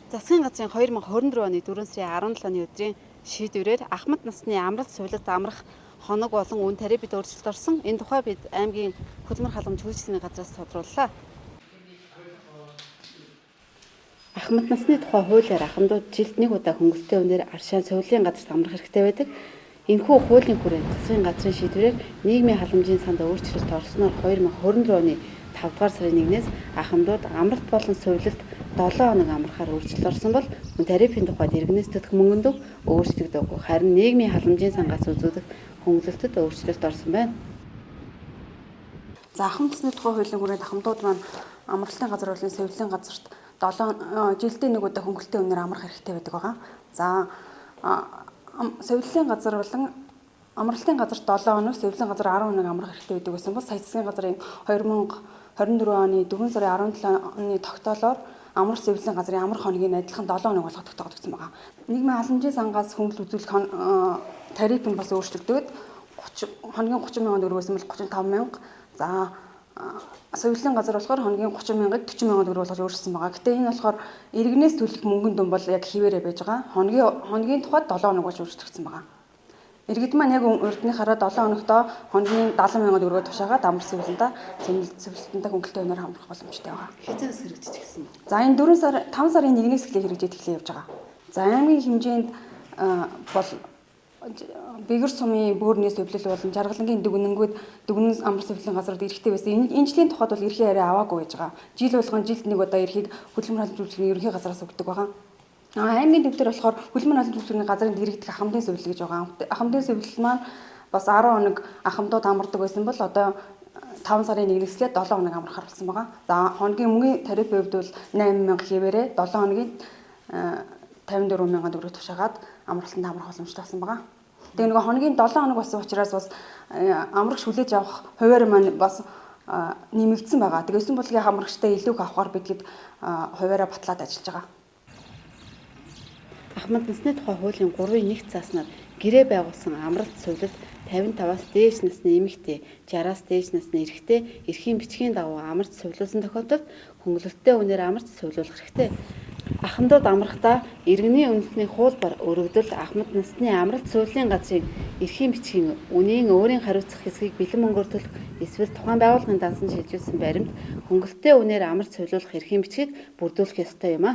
Засгийн газрын 2024 оны 4 сарын 17-ны өдрийн шийдвэрээр ахмад насны амралт сувилалд амрах хоног болон үн тарифд өөрчлөлт орсон. Энэ тухай бид аймгийн хөдөлмөр халамж үйлчилгээний газраас тодрууллаа. Ахмад насны тухай хуулиар ахмадууд жилд нэг удаа хөнгөлөлтийн үнээр аршаан сувилын газарт амрах хэрэгтэй байдаг. Энэхүү хуулийн хүрээнд засгийн газрын шийдвэрээр нийгмийн халамжийн санд өөрчлөлт орсноор 2024 оны 5 дугаар сарын 1-ээс ахмадууд амралт болон сувилалт 7 хоног амрахаар өөрчлөлт орсон бол мөн тарифын тухайд иргэнээс төлөх мөнгөн төв өөрчлөгдөөгүй. Харин нийгмийн халамжийн сангаас үзүүлэх хөнгөлөлтөд өөрчлөлт орсон байна. За, ахмад насны тухай хуулийн хүрээнд ахмадууд маань амралтын газар болон сувилын газарт 7 жилдээ нэг удаа хөнгөлөлтийн үнээр амрах хэрэгтэй байдаг байгаа. За, сувилын газар болон амралтын газарт 7 хоног, сувилын газар 10 хоног амрах хэрэгтэй байдаг байсан бол сая засгийн газрын 2024 оны 4 сарын 17-ны тогтоолоор амрах сувилын газрын амрах хоногийн адилхан 7 хоног болгох тогтоогдсон байгаа. Нийгмийн халамжийн сангаас хөнгөлөлт үзүүлэх тариф нь бас өөрчлөгдөөд 30 хоногийн 30 мянган төгрөг байсан бол 35 мянга. За, сувилын газар болохоор хоногийн 30 мянгаыг 40 мянган төгрөг болгож өөрчилсөн байгаа. Гэтэ энэ болохоор иргэнээс төлөх мөнгөн дүн бол яг хэвээрээ байж байгаа. Хоногийн тухайд 7 хоног болж өөрчлөгдсөн байгаа. Иргэд маань яг урдныхаараа 7 хоногтоо хоногийн 70 мянган төгрөгөөр тушаагаад амар сувилантаа сувилтантаа хөнгөлөлтийн үнээр хамрах боломжтой байгаа. Хэзээс хэрэгжиж эхэлсэн бэ? За, энэ 4 сар 5 сарын 1-ээс эхлэх хэрэгжиж эхлэе явж байгаа. За, аймгийн хэмжээнд бол Бэгэр сумын бөөрийн сувилал болон Жаргалангийн дүгнэнгүүд дүгнэн амар сувилын газрууд эрэхтэй байсан. Энэ жилийн тухайд бол эрхээ арай аваагүй байж байгаа. Жил болгон жилд нэг удаа эрхийг хөдөлмөр халамж үйлчилгээний ерөнхий газраас өгдөг байгаа. Аймгийн төв дээр болохоор хөдөлмөр халамж үйлчилгээний газрын дэрэгдэх ахмадын сувилал гэж байгаа. Ахмадын сувилал маань бас 10 хоног ахмадууд амардаг байсан бол одоо 5 сарын 1-ээс 7 хоног амрахар болсон байгаа. За, хоногийн мөнгөний тарифын хувьд бол 8 мянга хэвээрээ 7 хоногийн 54 мянган төгрөг тушаагаад амралтанд амрах боломжтой болсон байгаа. Тэгээ нөгөө хоногийн 7 хоног болсон учраас бас амрагч хүлээж авах хуваар маань бас нэмэгдсэн байгаа. Тэгээ 9 булгийн амрагчтай илүү их авахар бидэд хуваараа батлаад ажиллаж байгаа. Ахмад насны тухай хуулийн 3-ын 1 зааснаар гэрээ байгуулсан амралт сувилалт 55-аас дээш насны эмэгтэй, 60-аас дээш насны эрэгтэй эрхийн бичгийн дагуу амарч сувилуулсан тохиолдолд хөнгөлөлттэй үнээр амарч сувилуулах хэрэгтэй. Ахмадууд амрахдаа иргэний үнэлтний хуулбар өргөдөл ахмад насны амралт сувилын газрын эрхийн бичгийн үнийн өөрийн хариуцах хэсгийг бэлэн мөнгөөр төлөх эсвэл тухайн байгууллагын дансанд шилжүүлсэн баримт хөнгөлөлттэй үнээр амарч сувилуулах эрхийн бичгийг бүрдүүлэх ёстой юм а.